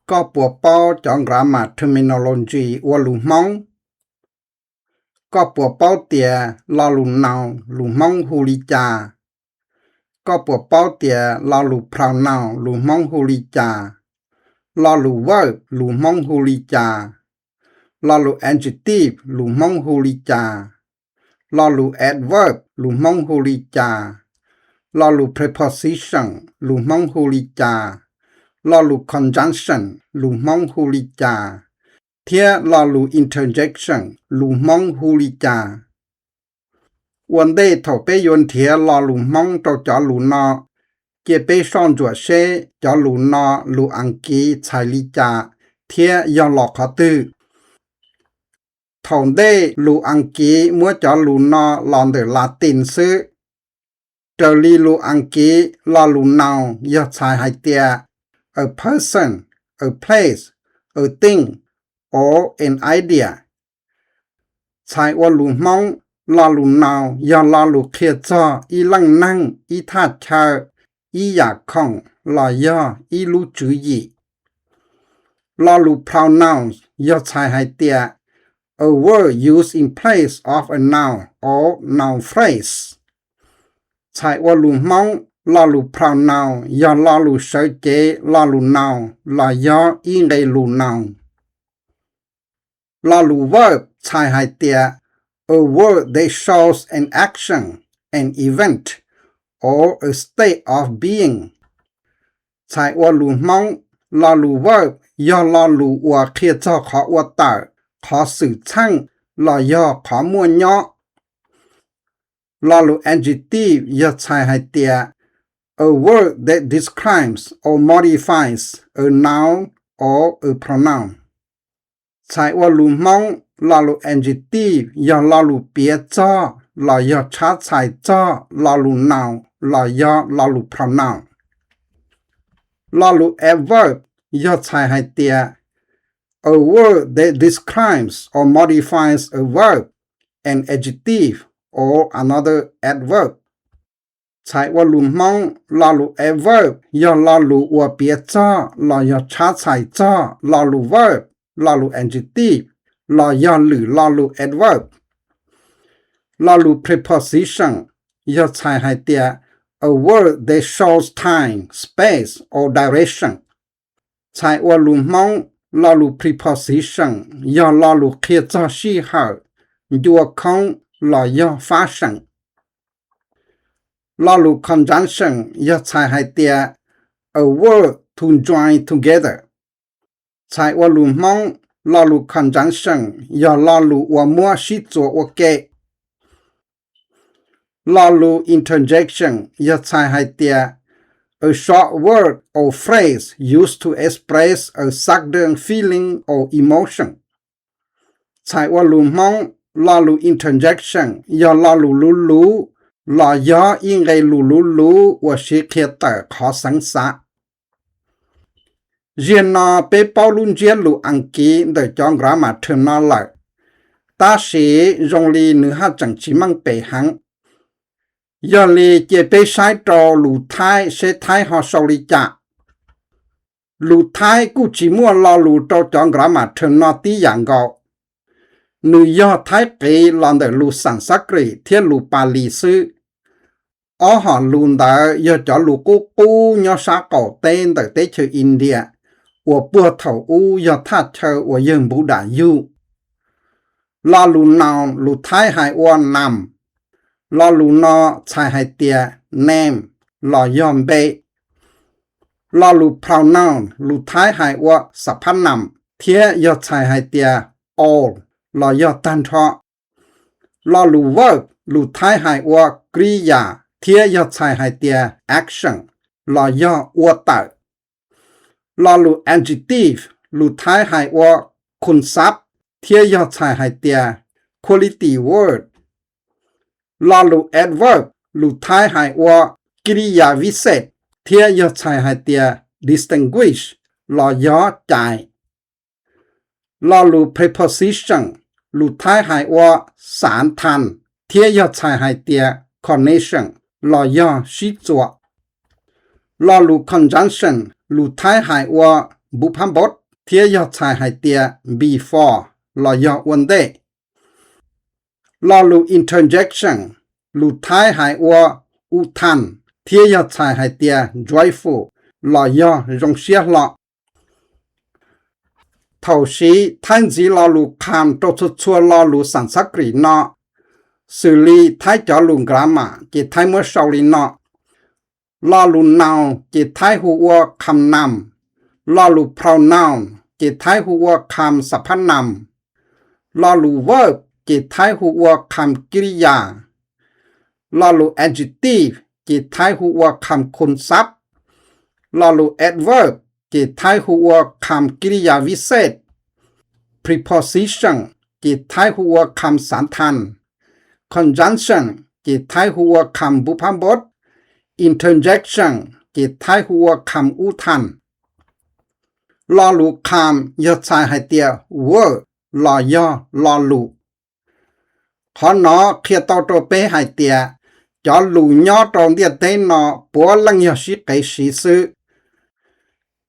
Koj puas paub cov grammar terminology ua lus Hmoob? Koj puas paub tias lo lus noun lus Hmoob hu li cas? Koj puas paub tias lo lus pronoun lus Hmoob hu li cas? Lo lus verb lus Hmoob hu li cas? Lo lus adjective lus Hmoob hu li cas? Lo lus adverb lus Hmoob hu li cas? Lo lus preposition lus Hmoob hu li cas? Lo lus conjunction lus Hmoob hu li cas? Thiab lo lus interjection lus Hmoob hu li cas? Ua ntej thaum peb yuav nrhiav lo lus Hmoob rau cov lus no, cia peb soj ntsuam seb cov lus no lus Askiv txhais li cas thiab yog los qhov twg. Thaum ntej lus Askiv muab cov lus no los ntawm Latin xwb. Raws li lus Askiv, lo lus noun yog txhais hais tias a person, a place, a thing, or an idea. Txhais ua lus Hmoob, lo lus noun yog lo lus qhia txog ib leej neeg, ib thaj chaw, ib yam khoom los yog ib lub tswv yim. Lo lus pronouns yog txhais hais tias a word used in place of a noun or noun phrase. Txhais ua lus Hmoob, lo lus pronoun yog lo lus sawv cev lo lus noun los yog ib nqe lus noun. Lo lus verb txhais hais tias a word that shows an action, an event, or a state of being. Txhais ua lus Hmoob, lo lus verb yog lo lus uas qhia txog qhov ua tawm, qhov xwm txheej los yog qhov muaj nyob. Lo lus adjective yog txhais hais tias a word that describes or modifies a noun or a pronoun. Txhais ua lus Hmoob, lo lus adjective yog lo lus piav txog los yog tshab txhais txog lo lus noun los yog lo lus pronoun. Lo lus adverb yog txhais hais tias a word that describes or modifies a verb, an adjective, or another adverb. Txhais ua lus Hmoob, lo lus adverb yog lo lus uas piav txog los yog tshab txhais txog lo lus verb, lo lus adjective, los yog lwm lo lus adverb. Lo lus preposition yog txhais hais tias a word that shows time, space, or direction. Txhais ua lus Hmoob, lo lus preposition yog lo lus qhia txog sij hawm, ncua khoob los yog fab seem. Lo lus conjunction yog txhais hais tias a word to join together. Txhais ua lus Hmoob, lo lus conjunction yog lo lus uas muab sib txuas ua ke. Lo lus interjection yog txhais hais tias a short word or phrase used to express a sudden feeling or emotion. Txhais ua lus Hmoob, lo lus interjection yog lo lus luv luv los yog ib nqe lus luv luv uas siv qhia tawm qhov xeev xav. Ziag no peb paub lub ntsiab lus Askiv ntawm cov grammar term no lawm, tab sis zoo li nws haj tseem tsis meej pem heev. Yog li cia peb saib rau lus Thaib seb Thaib ho sau li cas. Lus Thaib kuj tsis muaj lo lus rau cov grammar term no tib yam nkaus. Nws yog Thaib qiv los ntawm lus Sanskrit thiab lus Pali xwb. Ob hom lus ntawd yog cov lus qub qub nyob sab qaum teb ntawm teb chaws India uas puag thaum ub yog thaj chaw uas yawg Npudam yug. Lo lus noun lus Thaib hais ua nam, lo lus no txhais hais tias name los yog npe. Lo lus pronoun lus Thaib hais ua saphab nam thiab yog txhais hais tias all los yog tag nrho. Lo lus verb lus Thaib hais ua kriya thiab yog txhais hais tias action los yog ua tawm. Lo lus adjective lus Thaib hais ua คุณทรัพย์ thiab yog txhais hais tias quality word. Lo lus adverb lus Thaib hais ua kiriya visej thiab yog txhais hais tias distinguish los yog cais. Lo lus preposition lus Thaib hais ua สานทาน thiab yog txhais hais tias connection los yog sib txuas. Lo lus conjunction lus Thaib hais ua npuv phab npov thiab yog txhais hais tias before los yog ua ntej. Lo lus interjection, lus Thaib hais ua u than thiab yog txhais hais tias joyful los yog zoo siab hlo. Thaum siv Thaib ntxiv lo lus kham rau txhua txhua lo lus Sanskrit no, xws li Thaib cov lus grammar ces Thaib muab sau li no: lo lus noun ces Thaib hu ua kham nam, lo lus pronoun ces Thaib hu ua kham xab phab nam, lo lus verb ces Thaib hu ua kham kir yas, lo lus adjective ces Thaib hu ua kham khun xab, lo lus adverb ces Thaib hu ua kham kir yas vib xej, preposition ces Thaib hu ua kham xav than, conjunction ces Thaib hu ua kham npuv phab npov, interjection ces Thaib hu ua kham u than. Lo lus kham yog txhais hais tias word los yog lo lus. Qhov no qhia tau rau peb hais tias cov lus nyob rau ntiaj teb no puav leej yog sib qev siv xwb.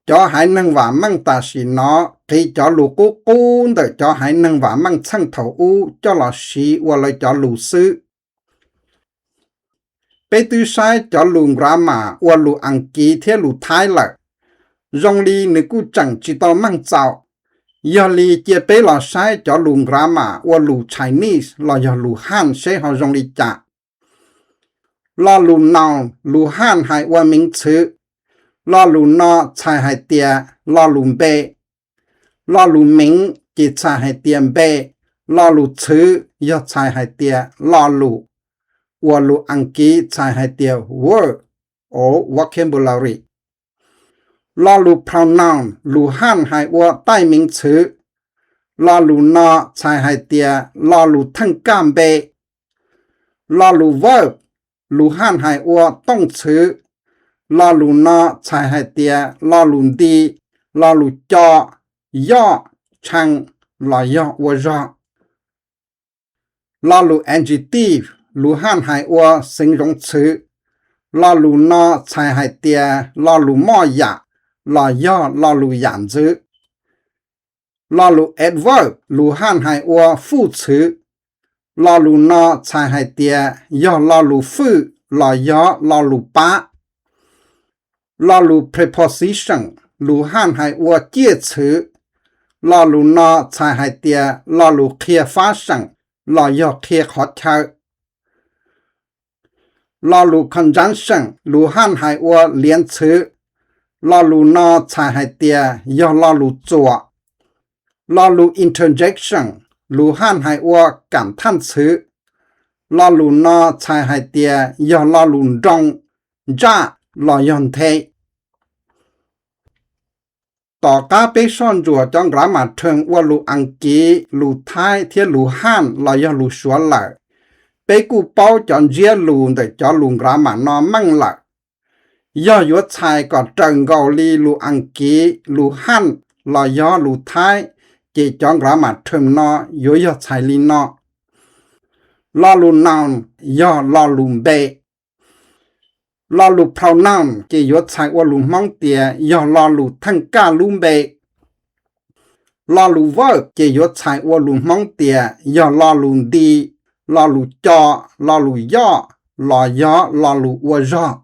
Cov haiv neeg vam meej tam sim no qiv cov lus qub qub ntawm cov haiv neeg vam meej txheej thaum ub coj los siv ua lawv cov lus xwb. Peb twb saib cov lus grammar ua lus Askiv thiab lus Thaib lawm, zoo li nws kuj tseem tsis tau meej txaus. Yog li cia peb los saib cov lus grammar ua lus Chinese los yog lus Hanh seb ho zoo li cas. Lo lus noun, lus Hanh hais ua meev txhwv. Lo lus no txhais hais tias lo lus npe. Lo lus meev ces txhais hais tias npe. Lo lus txhwv yog txhais hais tias lo lus, uas lus Askiv txhais hais tias word or vocabulary. Lo lus pronoun, lus Hanh hais ua taij meev txhwv. Lo lus no txhais hais tias lo lus theej kaj npe. Lo lus verb, lus Hanh hais ua tooj txhwv. Lo lus no txhais hais tias lo lus nti, lo lus co, yoj, tshee los yog ua zog. Lo lus adjective, lus Hanh hais ua xeev zoov txhwv. Lo lus no txhais hais tias lo lus moj yam los yog lo lus yam ntxwv. Lo lus adverb, lus Hanh hais ua fuj txhwv. Lo lus no txhais hais tias yog lo lus fwj los yog lo lus pab. Lo lus preposition, lus Hanh hais ua ciaj txhwv. Lo lus no txhais hais tias lo lus qhia fab seem los yog qhia qhov chaw. Lo lus conjunction, lus Hanh hais ua liav txhwv. Lo lus no txhais hais tias yog lo lus txuas. Lo lus interjection, lus Hanh hais ua kam thaj txhwv. Lo lus no txhais hais tias yog lo lus nroo, ntsaj los yog nthe. Tom qab peb soj ntsuam cov grammar term ua lus Askiv, lus Thaib thiab lus Hanh los yog lus Suav lawm, peb kuj paub cov ntsiab lus ntawm cov lus grammar no meej lawm. Yog yuav txhais kom raws nkaus li lus Askiv, lus Hanh los yog lus Thaib, ces cov grammar term no yuav yog txhais li no: lo lus noun yog lo lus npe. Lo lus pronoun ces yuav txhais ua lus Hmoob tias yog lo lus theej kaj lub npe. Lo lus verb ces yuav txhais ua lus Hmoob tias yog lo lus nti, lo lus co, lo lus yoj los yog lo lus ua zog.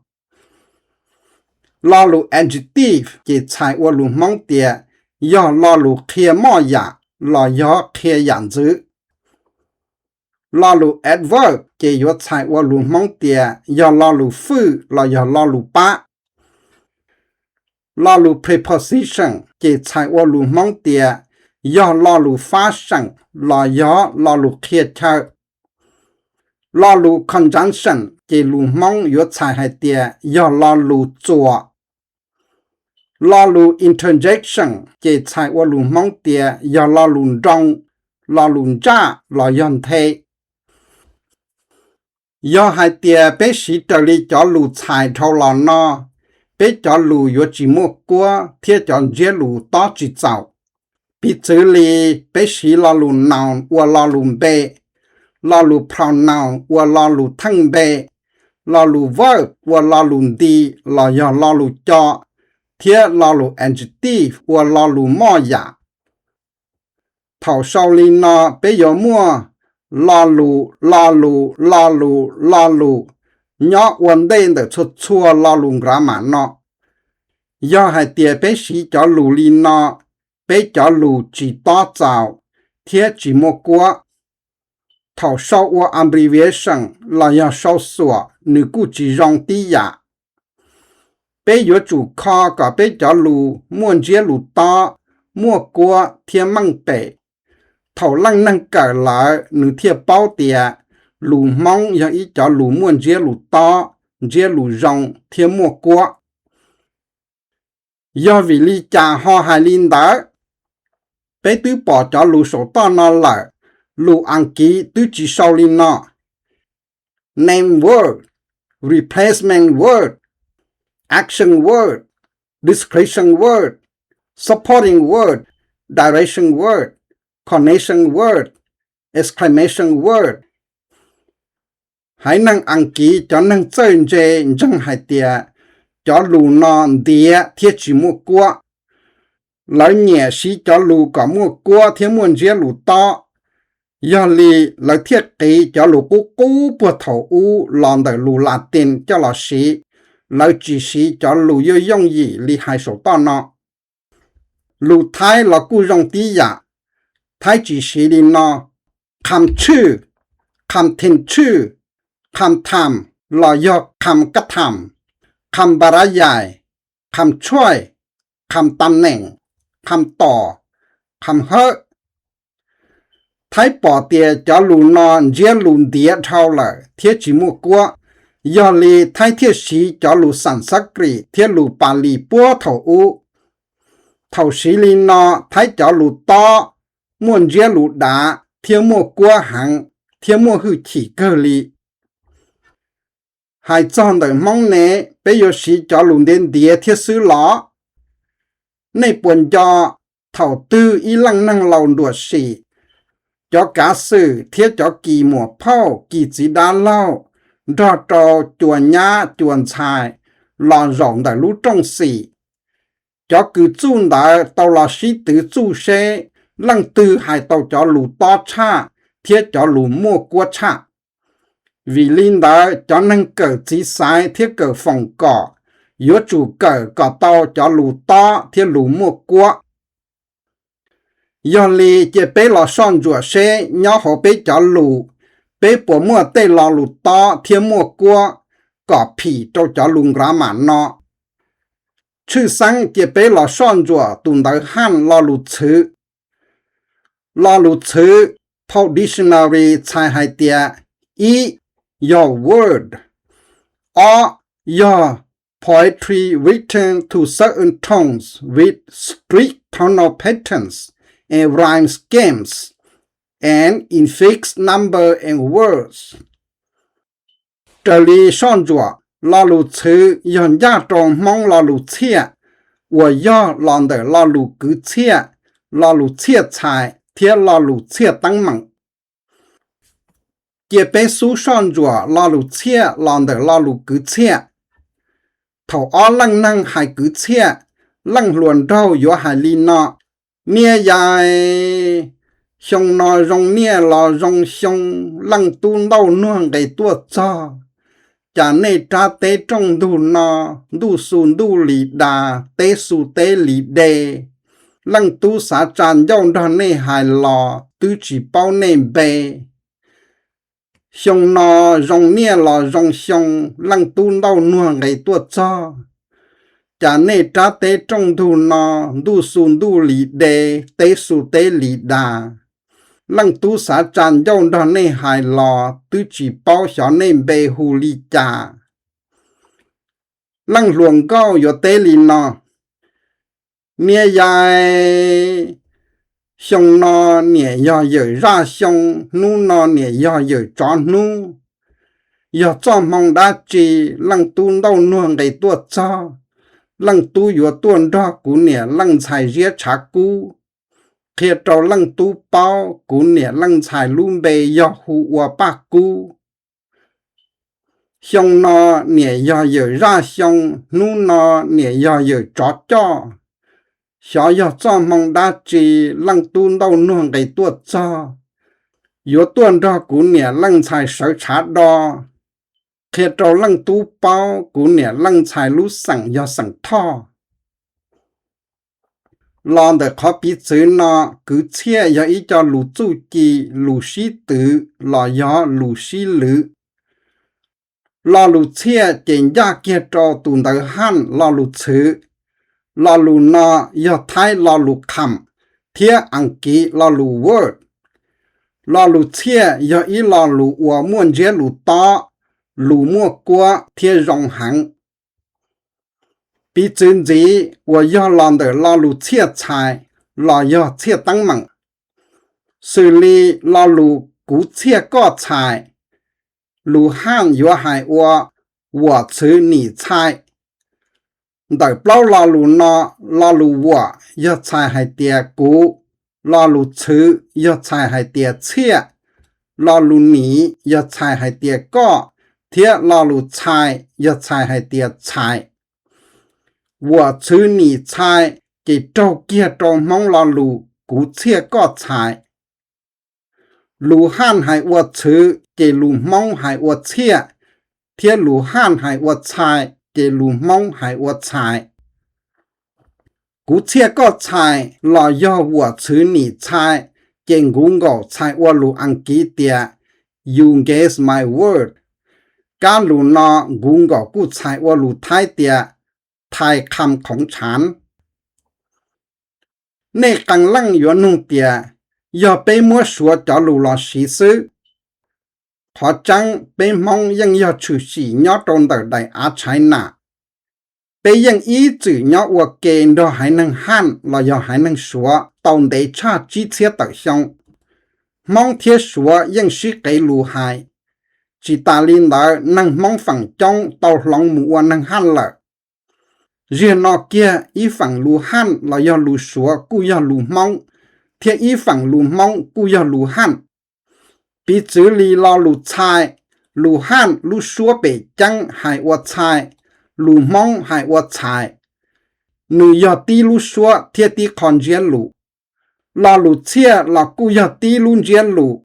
Lo lus adjective ces txhais ua lus Hmoob tias yog lo lus qhia moj yam los yog qhia yam ntxwv. Lo lus adverb ces yuav txhais ua lus Hmoob tias yog lo lus fwj los yog lo lus pab. Lo lus preposition ces txhais ua lus Hmoob tias yog lo lus fab seem los yog lo lus qhia chaw. Lo lus conjunction ces lus Hmoob yuav txhais hais tias yog lo lus txuas. Lo lus interjection ces txhais ua lus Hmoob tias yog lo lus nroo, lo lus ntsaj los yog nthe. Yog hais tias peb siv raws li cov lus txhais dhau los no, peb cov lus yuav tsis muaj kuab thiab cov ntsiab lus tob tsis txaus. Piv txwv li peb siv lo lus noun ua lo lus npe, lo lus pronoun ua lo lus theej npe, lo lus verb ua lo lus nti los yog lo lus co, thiab lo lus adjective ua lo lus moj yam. Thaum sau li no peb yuav muaj lo lus, lo lus, lo lus, lo lus nyob ua ntej ntawm txhua txhua lo lus grammar no. Yog hais tias peb siv cov lus li no, peb cov lus tsis tob txaus thiab tsis muaj kuab. Thaum sau ua abbreviation los yog sau xuam nws kuj tsis zoo tib yam. Peb yuav tsum kho kom peb cov lus muaj ntsiab lus tob, muaj kuab thiab meej pem. Thaum leej neeg kawm lawm nws thiaj paub tias lus Hmoob yog ib cov lus muaj ntsiab lus tob, ntsiab lus zoo thiab muaj kuab. Yog vim li cas ho hais li ntawd? Peb twb pom cov lus saum toj no lawm, lus Askiv twb tsis sau li no: name word, replacement word, action word, description word, supporting word, direction word, connection word, exclamation word. Haiv neeg Askiv cov neeg txawj ntse ntseeg hais tias cov lus no ntiav thiab tsis muaj kuab. Lawv nyiam siv cov lus kom muaj kuab thiab muaj ntsiab lus tob. Yog li lawv thiaj qiv cov lus qub qub puag thaum ub los ntawm lus Latin coj los siv. Lawv tsis siv cov lus yooj yooj yim li hais saum toj no. Lus Thaib los kuj zoo tib yam, Thaib tsis siv li no: qham tshwj, qham then tshwj, qham tham los yog qham kab tham, qham npa rab yaim, qham tshuaj, qham tam neem, qham tom, qham hawb. Thaib pom tias cov lus no ntsiab lus ntiav dhau lawm thiab tsis muaj kuab, yog li Thaib thiaj siv cov lus Sanskrit thiab lus Pali puag thaum ub. Thaum siv li no Thaib cov lus tob, muaj ntsiab lus dav thiab muaj kuab heev thiab muaj hwj chim kawg li. Hais txog ntawm Hmoob ne, peb yuav siv cov lus ntiav ntiav thiab xwb los? Nej puas nco thaum twg ib leej neeg laus nruam sim, cov kav xwm thiab cov kis muam phauj kis txiv dab laug nrog rau cua nyab cua ntxhais los zaum ntawm lub rooj xim? Cov kws txuj ntawd tau los sib twv txuj seb leej twg hais tau cov lus tob tshaj thiab cov lus muaj kuab tshaj. Vim li ntawd cov neeg kawm txiv xaiv thiab kawm foom kom yuav tsum kawm kom tau cov lus tob thiab lus muaj kuab. Yog li cia peb los soj ntsuam seb nyob hauv peb cov lus, peb puas muaj tej lo lus tob thiab muaj kuab kom phim rau cov lus grammar no. Tshwj xeeb cia peb los soj ntsuam tus ntawv haj lo lus txhwv. Lo lus txhwv, phau dictionary txhais hais tias, ib, yog word, ob, yog poetry written to certain tones with strict tonal patterns and rhyme schemes, and in fixed number and words. Raws li soj ntsuam, lo lus txhwv yog ncaj rau Hmoob lo lus txhiaj uas yog los ntawm lo lus kwv txhiaj, lo lus txhiaj txhais thiab lo lus txhiaj teeb meem. Cia peb xub soj ntsuam lo lus txhiaj los ntawm lo lus kwv txhiaj. Thaum ob leej neeg hais kwv txhiaj, leej hluas nraug yuav hais li no: Niaj yais, xyoo no zoo niaj los zoo xyoo, leej tub ntaub nuag nqes tuaj txog. Cas nej rab teb rooj ntug no, ntuj xu ntuj li das, teb xu teb li de. Leej tub xav tsa ncauj nrog nej hais los twb tsis paub nej npe. Xyoo no zoo niaj los zoo xyoo, leej tub ntaub nuag nqes tuaj txog. Cas nej rab teb rooj ntug no, ntuj xu ntuj li de, teb xu teb li das. Leej tub xav tsa ncauj nrog nej hais los twb tsis paub xyov nej npe hu li cas. Leej hluas nkauj yuav teb li no: Niaj yais, xyoo no niam yog yawm zaj xyoo, hnub no niam yog yawm tsov hnub. Yog txoj hmoo dab tsi leej tub ntaub nuag nqes tuaj txog? Leej tub yuav tuaj nrog kuv niam leej ntxhais ziab tshav kub. Qhia rau leej tub paub kuv niam leej ntxhais lub npe yog hu ua Paj Kub. Xyoo no niam yog yawm zaj xyoo, hnub no niam yog yawm tsov coj. Xyov yog txoj hmoo dab tsi, Leej Tub Ntaub Nuag nqis tuaj txog, yuav tuaj nrog kuv niam leej ntxhais sawv tshav do, qhia rau Leej Tub paub kuv niam leej ntxhais lub xeem yog xeem Thoj. Los ntawm qhov piv txwv no, kwv txhiaj yog ib co lus txuj ci, lus sib twv los yog lus sib lwv. Lo lus txhiaj ces ncaj kiag rau tus ntawv Haj lo lus txhwv. Lo lus no yog Thaib lo lus qham thiab Askiv lo lus word. Lo lus txhiaj yog ib lo lus uas muaj ntsiab lus tob, lus muaj kuab thiab zoo heev. Piv txwv ntxiv uas yog los ntawm lo lus txhiaj txhais los yog txhiaj teeb meem, xws li lo lus kuv txhiaj koj txhais, lus Haj yuav hais ua 我自己猜. Ntawm plaub lo lus no, lo lus 我 yog txhais hais tias kuv, lo lus 自己 yog txhais hais tias txhiaj, lo lus 你 yog txhais hais tias koj, thiab lo lus 猜 yog txhais hais tias txhais. 我自己猜 ces raug kiag rau Hmoob lo lus kuv txhiaj koj txhais. Lus Haj hais ua txhwv ces lus Hmoob hais ua txhiaj, thiab lus Haj hais ua txhais ces lus Hmoob hais ua txhais. Kuv txhiaj koj txhais los yog 我自己猜 ces Google txhais ua lus Askiv tias you guess my word. Kab lus no Google kuj txhais ua lus Thaib tias ทายคำของฉัน. Nej qee leej yuav nug tias, yog peb muab Suav cov lus los siv xwb? Qhov tseeb peb Hmoob yeej yog tshwm sim nyob rau ntawm daim av China. Peb yeej ib txwm nyob ua ke nrog haiv neeg Haj los yog haiv neeg Suav tau ntev tshaj tsib txhiab tawm xyoo. Hmoob thiab Suav yeej sib qev lus hais. Tsis tas li ntawd, neeg Hmoob feem coob tau hloov mus ua neeg Haj lawm. Ziag no kiag, ib feem lus Haj los yog lus Suav kuj yog lus Hmoob, thiab ib feem lus Hmoob kuj yog lus Haj. Piv txwv li lo lus txhais, lus Haj lub suab pem ceeb hais ua txhais, lus Hmoob hais ua txhais. Nws yog tib lub suab thiab tib qho ntsiab lus. Lo lus txhiaj los kuj yog tib lub ntsiab lus,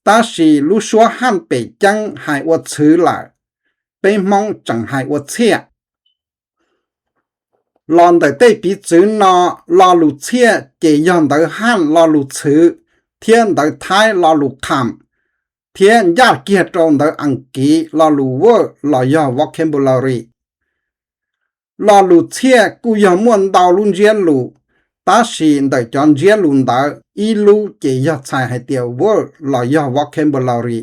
tab sis lub suab Haj pem ceeb hais ua txhwv lawm, peb Hmoob tseem hais ua txhiaj. Los ntawm tej piv txwv no, lo lus txhiaj ces yog ntawv Haj lo lus txhwv thiab ntawv Thaib lo lus qham, thiab ncaj kiag rau ntawv Askiv lo lus word los yog vocabulary. Lo lus txhiaj kuj yog muaj ntau lub ntsiab lus, tab sis ntawm cov ntsiab lus ntawd ib lub ces yog txhais hais tias word los yog vocabulary.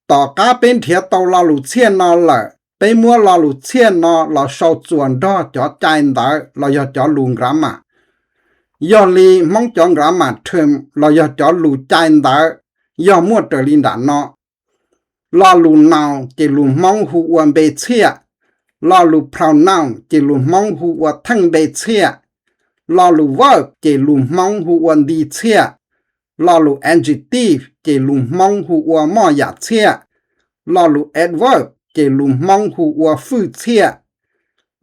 Tom qab peb nrhiav tau lo lus txhiaj no lawm, peb muab lo lus txhiaj no los sau txuas nrog cov cai ntawv los yog cov lus grammar. Yog li Hmoob cov grammar term los yog cov lus cai ntawv yog muaj raws li nram no. Lo lus noun ces lus Hmoob hu ua npe txhiaj, lo lus pronoun ces lus Hmoob hu ua theej npe txhiaj, lo lus verb ces lus Hmoob hu ua nti txhiaj, lo lus adjective ces lus Hmoob hu ua moj yam txhiaj, lo lus adverb ces lus Hmoob hu ua fwj txhiaj,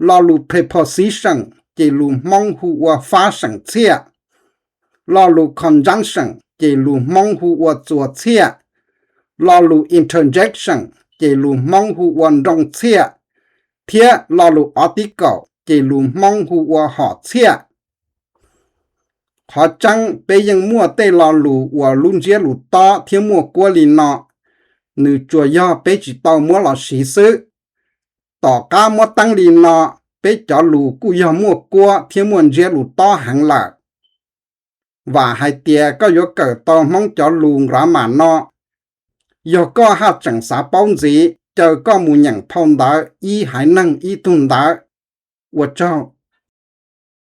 lo lus preposition ces lus Hmoob hu ua fab seem txhiaj, lo lus conjunction ces lus Hmoob hu ua txuas txhiaj, lo lus interjection ces lus Hmoob hu ua nroo txhiaj, thiab lo lus article ces lus Hmoob hu ua hom txhiaj. Qhov tseeb, peb yeej muaj tej lo lus uas lub ntsiab lus tob thiab muaj kuab li no, nws tsuas yog peb tsis tau muab los siv xwb. Tom qab muab teeb li no, peb cov lus kuj yog muaj kuab thiab muaj ntsiab lus tob heev lawm. Vam hais tias koj yuav kawm tau Hmoob cov lus grammar no. Yog koj haj tseem xav paub ntxiv, caw koj mus nyeem phau ntawv Ib Haiv Neeg Ib Tug Ntawv. Ua tsaug.